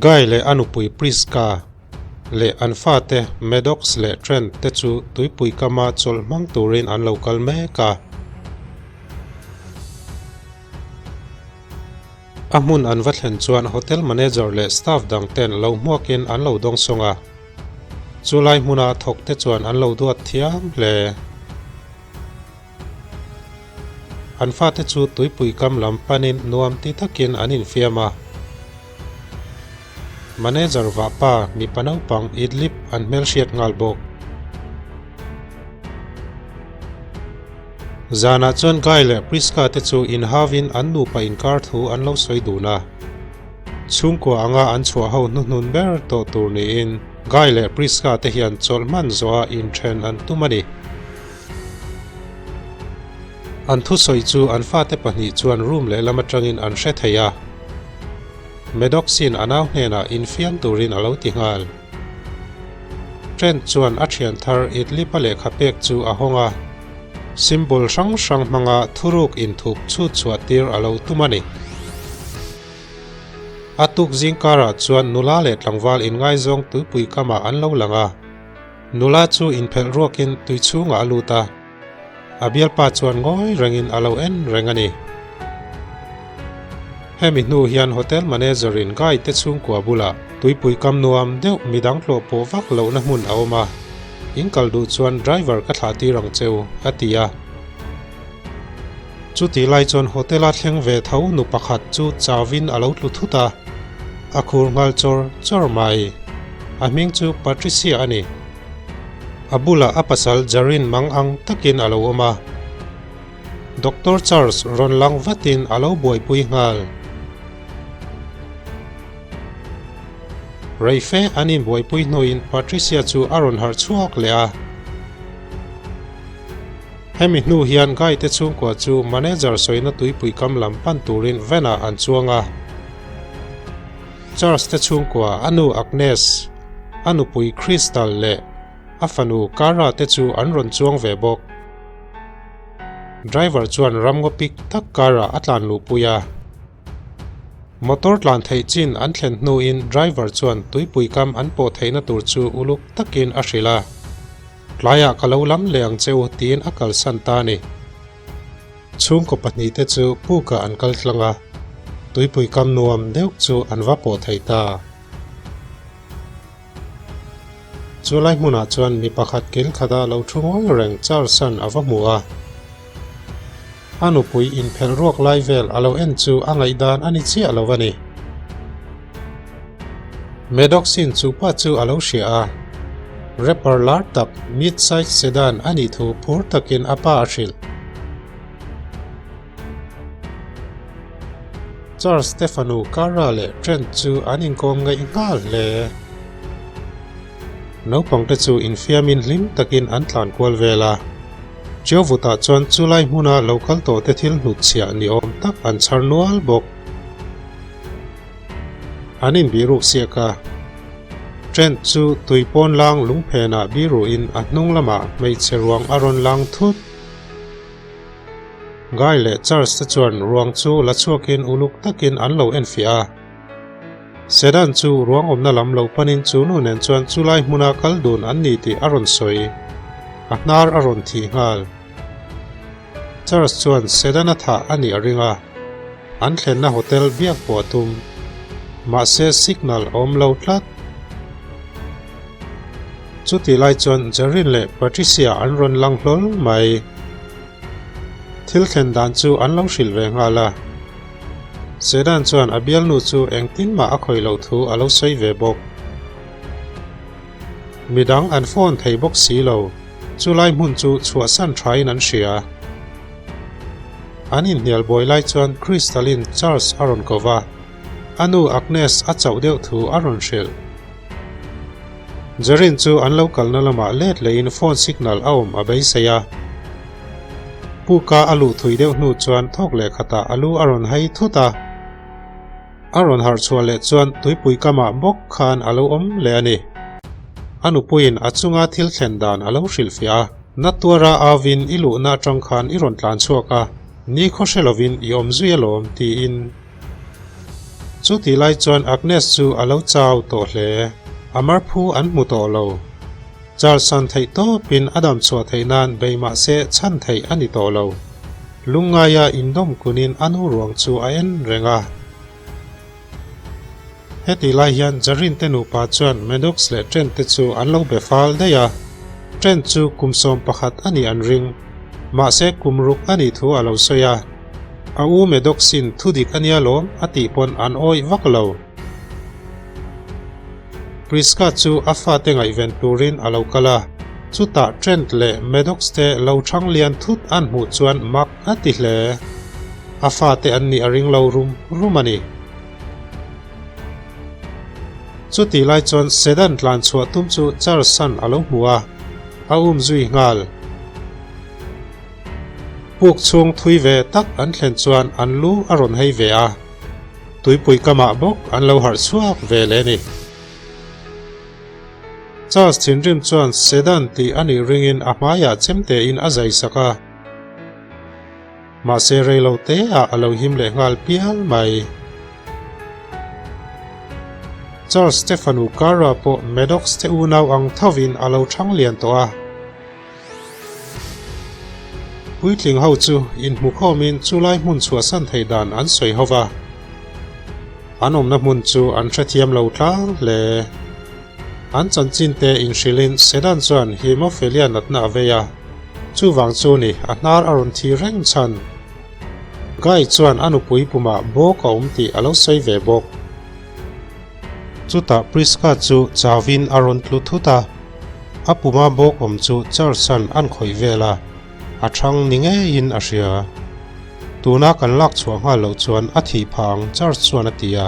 Guy leh a nupui Prisca leh an fate Maddox leh Trent te chu tuipui kama chawlh hmang turin an lo kal mek a. A hmun an va thlen chuan hotel manager leh staff dang ten lo hmuakin an lo dawngsawng a. Chulai hmuna thawk te chuan an lo duat thiam hle. An fate chu tuipui kam lam panin nuam ti takin an infiam a. Manager vahpa mipa naupang Idlib an hmelhriat nghal bawk. Zanah chuan Guy leh Prisca te chu inhauvin an nupa inkar thu an lo sawi dun a. Chhungkua anga an chhuah ho hnuhnun ber tawh tur niin Guy leh Prisca te hian chawlh hman zawha inthen an tum a ni. An thusawi chu an fate pahnih chuan room lehlam atangin an hre thei a. Maddox-in a nau hnenah infiam turin a lo ti nghal. Trent chuan a thian thar Idlib-a lehkha pek chu a hawng a, symbol hrang hrang hmanga thuruk inthup chhut chhuah tir a lo tum a ni. A tuk zing karah chuan nula leh tlangval inngaizawng tuipui kamah an lo lang a. Nula chu inphelh ruakin tui chhungah a lut a, a bialpa chuan ngawi rengin a lo en reng a ni. Hemi hnu hian hotel manager in Guy te chhungkua bulah tuipui kam nuam deuh midang hlawh pawh vak lohna hmun a awm a, in kal duh chuan driver ka thlah tir ang che u, a ti a. Chutih lai chuan hotel a thleng ve tho nu pakhat chu chauin a lo tlu thut a, a khur nghal chawr chawr mai. A hming chu Patricia a ni. A bulah a pasal Jarin mang ang takin a lo awm a. Doctor Charles rawn lang vatin a lo buaipui nghal. Reife an inbuaipui hnuin Patricia chu a rawn harh chhuak leh a. Hemi hnu hian Guy te chhungkua chu manager sawina tuipui kam lam pan turin van ah an chuang a. Charles te chhungkua a nu Agnes, a nupui Crystal leh a fanu Cara te chu an rawn chuang ve bawk. Driver chuan ramngaw pik tak karah a tlan luhpui a. Motor tlan theih chin an thlen hnuin driver chuan tuipui kam an pawh theihna tur chu uluk takin a hrilh a. Tlaiah ka lo lam leh ang che u tiin a kalsan ta a ni. Chhungkaw pahnihte chu pukah an kal tlang a, tuipui kam nuam deuh chu an va pawh thei ta. Chu lai hmunah chuan mi pakhat kil khata lo thu ngawi reng Charles-a'n a va hmu a. A nupui inphelh ruak lai vel a lo en chu a ngaihdan a ni chiah lo a ni. Maddox-in chu pa chu a lo hria a, rapper lar tak mid-size sedan a nih thu phur takin a pa a hrilh. Charles te fanu Cara leh Trent chu an inkawm ngaih nghal hle. Naupangte chu infiamin hlim takin an tlan kual vel a. Chiauvutah chuan chulai hmuna lo kal tawhte thil hnutchhiah ni awm tak an chhar nual bawk. An inbihruk siak a. Trent chu tui pawn lang lungphenah biruhin a hnung lamah hmeichhe ruang a rawn lang thut. Guy leh Charles te chuan ruang chu la chhuakin uluk takin an lo enfiah a. Sedan chu ruang awmna lam lo panin chu nu nen chuan chulai hmuna kal dun an ni tih a rawn sawi. A hnar a rawn thih nghal. Charles chuan Sedan a thah a nih a ring a, an thlenna hotel biak pawh a tum. Mahse signal a awm lo tlat. Chutih lai chuan Jerin leh Patricia an rawn lang hlawl mai. Thil thlen dan chu an lo hrilh ve nghal a. Sedan chuan a bialnu chu engtin mah a khawih loh thu a lo sawi ve bawk. Midang an phone thei bawk si lo, chulai hmun chu chhuahsan thain an hria. An inhnial buai lai chuan Crystal-in Charles a rawn ko va, a nu Agnes a chauh deuh thu a rawn hrilh. Jerin chu an lo kalna lamah let lehin phone signal a awm a beisei a. Puka a luh thui deuh hnu chuan thawk leh khatah a lu a rawn hai thut a. A rawn harh chhuah leh chuan tuipui kamah bawk khan a lo awm leh a ni. A nupuiin a chunga thil thlen dan a lo hrilhfiah a, Na tuara auvin i luhna atang khan i rawn tlan chhuak a, ni khaw hre lovin i awm zui alawm, tiin. Chutih lai chuan Agnes chu a lo chau tawh hle. A marphu an hmu tawh lo. Charles-a'n theih tawpin a dam chhuah theih nan bei mah se chhan theih a ni tawh lo. Lungngaia indawm kunin a nu ruang chu a en reng a. Hetih lai hian Jarin te nupa chuan Maddox leh Trent te chu an lo be fal daih a. Trent chu kum 11 a nih an ring. Mahse kum ruk a nih thu a lo sawi a. A u Maddox-in thu dik a nia lawm a tih pawn an awih vak lo. Prisca chu a fate ngaihven turin a lo kal a. Chutah Trent leh Maddox te lo thang lian thut an hmuh chuan mak a ti hle. A fate an nih a ring lo rum rum a ni. Chutih lai chuan sedan tlan chhuah tum chu Charles-a'n a lo hmu a, a um zui nghal. Puk chhung thui ve tak an thlen chuan an lu a rawn hei ve a, tuipui kamah bawk an lo harh chhuak ve leh a ni. Charles thinrim chuan sedan tih a nih ringin a hmaiah chemtein a zai sak a. Mahse rei lo te ah a lo him leh nghal pial mai. Charles te fanu Cara pawh Maddox te unau ang thovin a lo thang lian tawh a. Puitling ho chu inhmukhawmin chulai hmun chhuahsan thei dan an sawi ho va. An awmna hmun chu an hrethiam lo tlang hle. An chanchin te inhrilhin Sedan chuan Hemophilia natna a vei a, chuvang chu ni a hnar a rawn thi reng chhan. Guy chuan a nupui pumah bawk a awm tih a lo sawi ve bawk. Chutah Prisca chu chauhin a rawn tlu thut a, a puma bawk awm chu Charles-a'n an khawih vel a, a thang ni ngeiin a hria. Tuna kan lak chhuah nghal loh chuan a thih phah ang Charles chuan a ti a.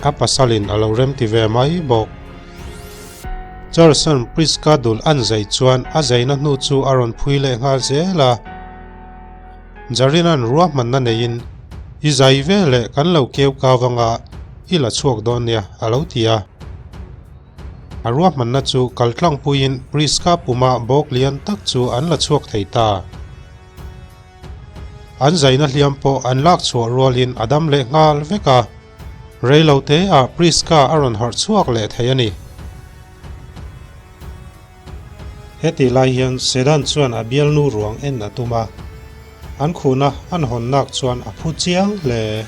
A pasalin a lo remti ve mai bawk. Charles-a'n Prisca dul an zai chuan a zaina hnu chu a rawn phui leh nghal zel a. Jarina'n ruahmanna neiin, I zai ve leh kan lo keu kau anga i la chhuak dawn nia, a lo ti a. A ruahmanna chu kaltlangpuiin Prisca puma bawk lian tak chu an la chhuak thei ta. An zaina hliam pawh an lak chhuah rualin a dam leh nghal vek a, rei lo te ah Prisca a rawn harh chhuak leh thei a ni. Hetih lai hian Sedan chuan a bialnu ruang en a tum a, an khuhna an hawn nak chuan a phu chiang hle.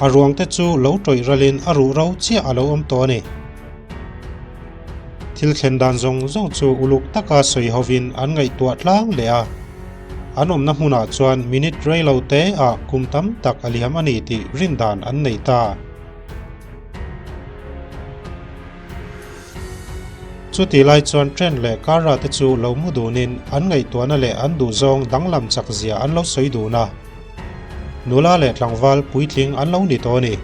A ruang te chu lo tawih ralin a ruh ro chiah a lo awm tawh a ni. Thil thlen dan zawng zawng chu uluk taka sawi hovin an ngaihtuah tlang leh a. An awmna hmunah chuan minute rei lo te ah kum tam tak a liam a ni tih rin dan an nei ta. Chutih lai chuan Trent leh Cara te chu lo mu dunin an ngaihtuahna leh an duhzawng danglam chak zia an lo sawi dun a. Nula leh tlangval puitling an lo ni tawh a ni.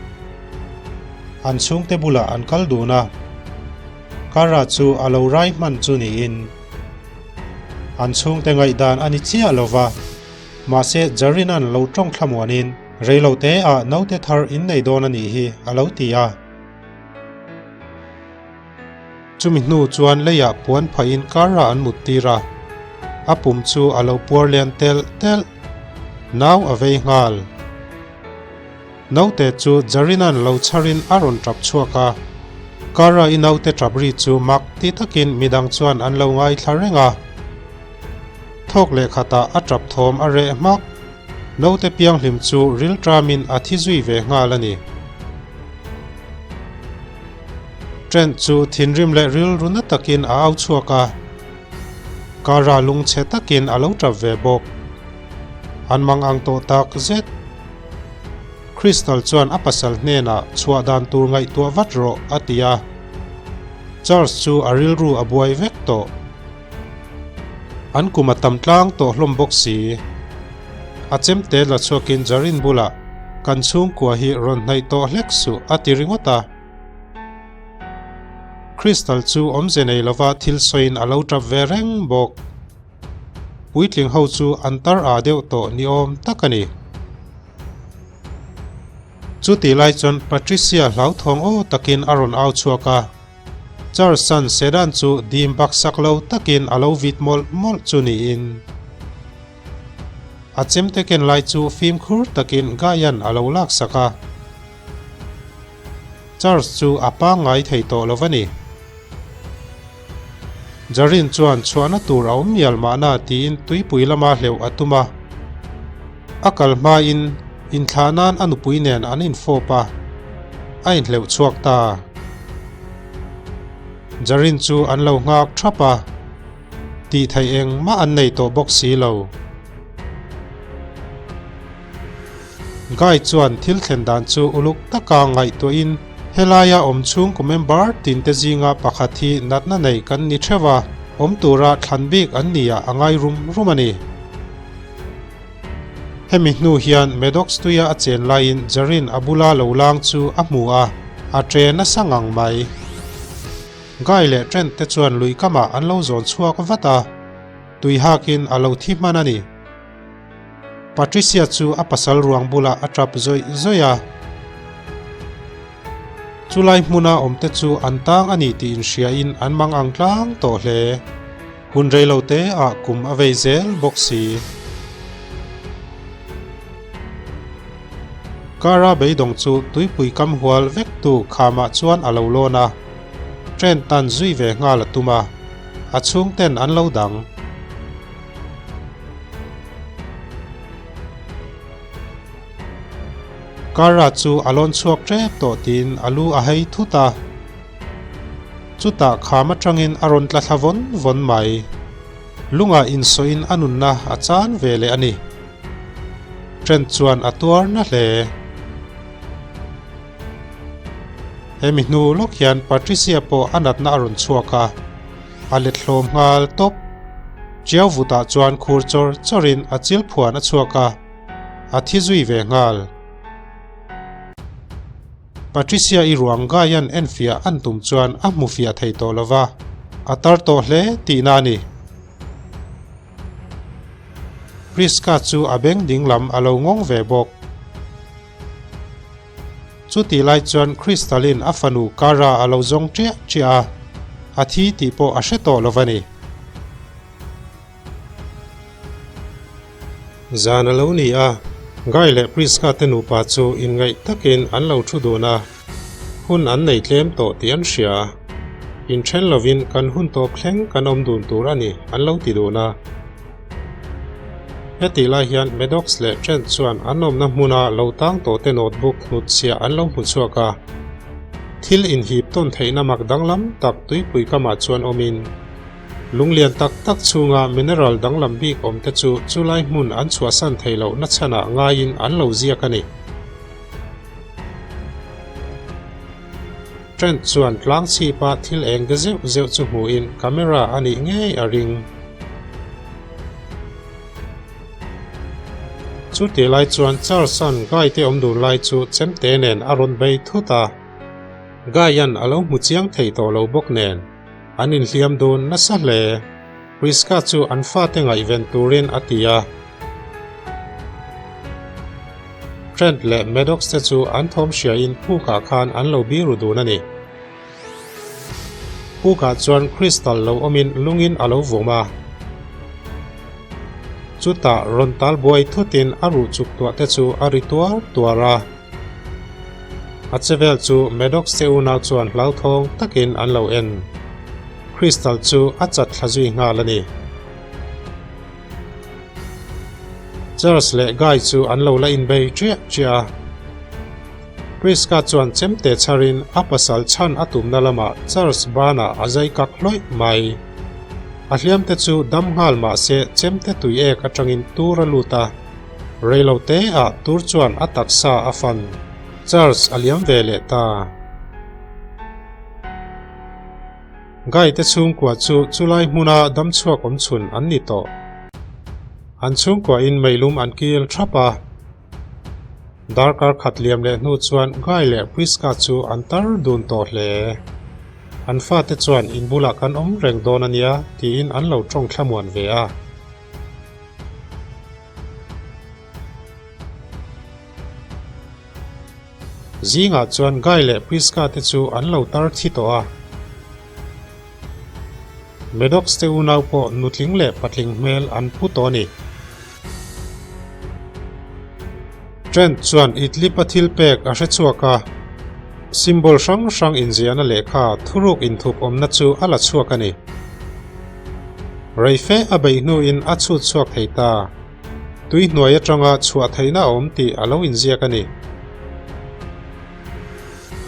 An chhungte bulah an kal dun a, Cara chu a lo rai hman chu niin an chhungte ngaihdan a ni chiah lo va, mahse Jarina'n lo tawng thlamuanin reilote ah naute thar innei dawn a nih hi a lo ti a. Chumi hnu chuan leiah puan phahin Cara an mut tir a, a pum chu a lo puar lian telh telh. Nau a vei nghal. Naute chu Jarina'n lo chharin a rawn tap chhuak a. Cara i naute tap ri chu mak ti takin midang chuan an lo ngaithla reng a. Thawk leh khatah a tap thawm a reh hmak. Naute pianghlim chu rilṭamin a thi zui ve nghal a ni. Trent chu thinrim leh rilru na takin a au chhuak a, Cara lungchhe takin a lo ṭap ve bawk. An mang ang tawh tak zet. Crystal chuan a pasal hnenah chhuah dan tur ngaihtuah vat rawh a ti a. Charles chu a rilru a buai vek tawh. An kum a tam tlang tawh hlawm bawk si. A chemte la chhuakin Jarin bulah, Kan chhungkua hi rawn hnaih tawh hlek suh a ti ringawt a. Crystal chu awmze nei lova thil sawiin a lo tap ve reng bawk. Puitling ho chu an tar ah deuh tawh ni awm tak a ni. Chutih lai chuan Patricia hlauthawng aw takin a rawn au chhuak a. Charles-a'n sedan chu dim baksak lo takin a lo vit mawlh mawlh chu niin. A chemte ken lai chu fimkhur takin Guy-a'n a lo laksak a. Charles chu a pangngai thei tawh lo va ni. Jarin chuan chhuahna tur a awm mial mahna tiin tuipui lama hleuh a tum a. A kal hmain inthlah nan a nupui nen an infawp a, a inhleuh chhuak ta. Jarin chu an lo nghak thap a, tih theih engmah an nei tawh bawk si lo. Guy chuan thil thlen dan chu uluk taka ngaihtuahin helaia awm chhungkaw member tinte zinga pakhat hi natna nei kan ni theuh a, awm tura thlan bik an ni ah a ngai rum rum a ni. Hemi hnu hian Maddox tuia a chen laiin Jarin a bula lo lang chu a hmu a, a ṭe nasa ngang mai. Guy leh Trent te chuan lui kamah an lo zawn chhuak vat a, tui hakin a lo thi hman a ni. Patricia chu a pasal ruang bulah a tap zawih zawih a. Chulai hmuna awmte chu an tang a ni tih inhriain an mang ang tlang tawh hle. Hun reilo te ah kum a vei zel bawk si. Kara beidawng chu tuipui kam hual vek tu khamah chuan a lo lawn a, train tan zui ve nghal a tum a, a chhungten an lo dang. Kara chu a lawn chhuak tep tawh tiin a lu a hei thut a. Chutah kham atangin a rawn tla thla vawn vawn mai. Lungah insawiin a nunna a chan ve leh a ni. Trent chuan a tuar na hle. Hemi hnu lawk hian Patricia pawh a natna a rawn chhuak a. A let hlawm nghal tawp. Chiau vutah chuan khur chawr chawrin a chil phuan a chhuak a, a thi zui ve nghal. Patricia-i ruang Guy-a'n enfiah an tum chuan a hmu fiah thei tawh lo va, a tar tawh hle tihna a ni. Prisca chu a beng ding lam a lo ngawng ve bawk. Chutih lai chuan Crystal-in a fanu Cara a lo zawng ṭiah ṭiah a, a thi tih pawh a hre tawh lo va ni. Zan a lo ni a, Guy leh Prisca te nupa chu inngaih takin an lo thu dun a, hun an nei tlem tawh tih an hria. Inthen lovin kan hun tawp thleng kan awm dun tur a ni an lo ti dun a. Hetih lai hian Maddox leh Trent chuan an awmna hmuna lo tang tawhte notebook hnutchhiah an lo hmu chhuak a. Thil inhip tawn theihna mak danglam tak tuipui kamah chuan awmin, Lunglian tak tak chhunga mineral danglam bik awmte chu chulai hmun an chhuahsan thei loh nachhanah ngaiin an lo ziak a ni. Trent chuan tlang chhipa thil eng de zeuh zeuh chu hmuhin camera a nih ngei a ring. Chutih lai chuan Charles-a'n Guy te awm dun lai chu chemte nen a rawn bei thut a. Guy-a'n a lo hmu chiang thei tawh lo bawk nen an inhliam dun nasa hle. Prisca chu an fate ngaihven turin a ti a. Trent leh Maddox te chu an thawm hriain pukah khan an lo biru dun a ni. Pukah chuan Crystal lo awmin lungin a lo vawm a. Chutah rawn tal buai thutin a ruh chuk tuah te chu a ri tuar tuar a. A chevel chu Maddox te unau chuan hlauthawng takin an lo en. Crystal chu a chat thla zui nghal a ni. Charles leh Guy chu an lo la inbei ṭiah ṭiah a. Prisca chuan chemte chharin a pasal chhan a tumna lamah Charles banah a zai kak hlawih mai. A hliamte chu dam nghal mah se chemte tui ek atangin tur a lut a. Reilo teah tur chuan a taksa a fan. Charles a liam ve leh ta. Guy te chhungkua chu chulai hmuna damchhuak awm chhun an ni tawh. An chhungkuain meilum an kil thap a. Darkar khat liam leh hnu chuan Guy leh Prisca chu an tar dun tawh hle. An fate chuan in bulah kan awm reng dawn a nia tiin an lo tawng thlamuan ve a. Zingah chuan Guy leh Prisca te chu an lo tar thi tawh a. Maddox te unau pawh nutling leh patling hmel an pu tawh a ni. Trent chuan Idlib-a thil pek a hre chhuak a, symbol hrang hrang inziahna lehkha thuruk inthup awmna chu a la chhuak a ni. Rei fe a beih hnuin a chhut chhuak thei ta. Tui hnuai atanga chhuah theihna a awm tih a lo inziak a ni.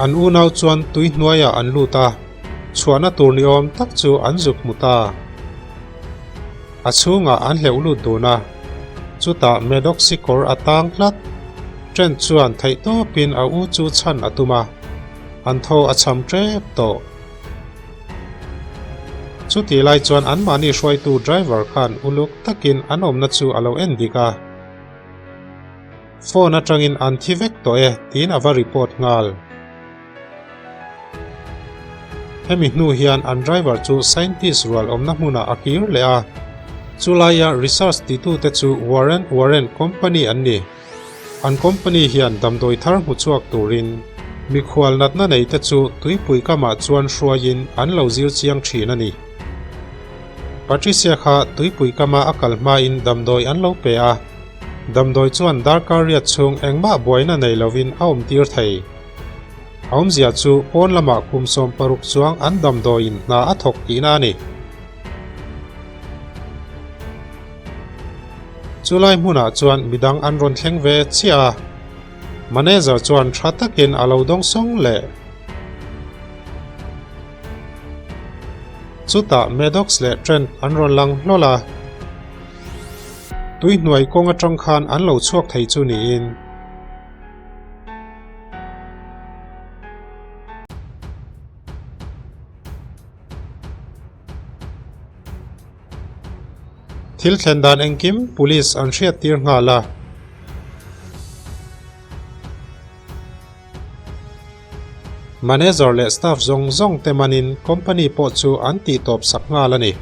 An unau chuan tui hnuaiah an lut a, chhuahna tur ni awm tak chu an zuk hmu ta. A chhungah an hleuh lut dun a, chutah Maddox hi kawr a tang tlat. Trent chuan theihtawpin a u chu chhan a tum a, an thaw a cham tep tawh. Chutih lai chuan anmahni hruaitu driver khan uluk takin an awmna chu a lo en dik a. Phone atangin an thi vek tawh e tiin a va report nghal. Hemi hnu hian an driver chu scientist rual awmna hmunah a kir leh a, chulaia research titute chu Warren Warren company an ni. An company hian damdawi thar hmu chhuak turin mikhual natna neite chu tuipui kamah chuan hruaiin an lo zir chiang thin a ni. Patricia kha tuipui kama a kal hmain damdawi an lo pe a, Damdawi chuan darkar riat chhung engmah buaina nei lovin a awmtir thei. A awmzia chu pawn lamah kum 16 chuang an damdawiin hna a thawk tihna a ni. Chulai hmunah chuan midang an rawn thleng ve chiah a, manager chuan tha takin a lo dawng sawng leh. Chutah Maddox leh Trent an rawn lang hlawl a. Tui hnuai kawng atang khan an lo chhuak thei chu niin. Thil thlen dan engkim police an hriat tir nghal a. Manager leh staff zawng zawng te manin company pawh chu an tih tawp sak nghal a ni.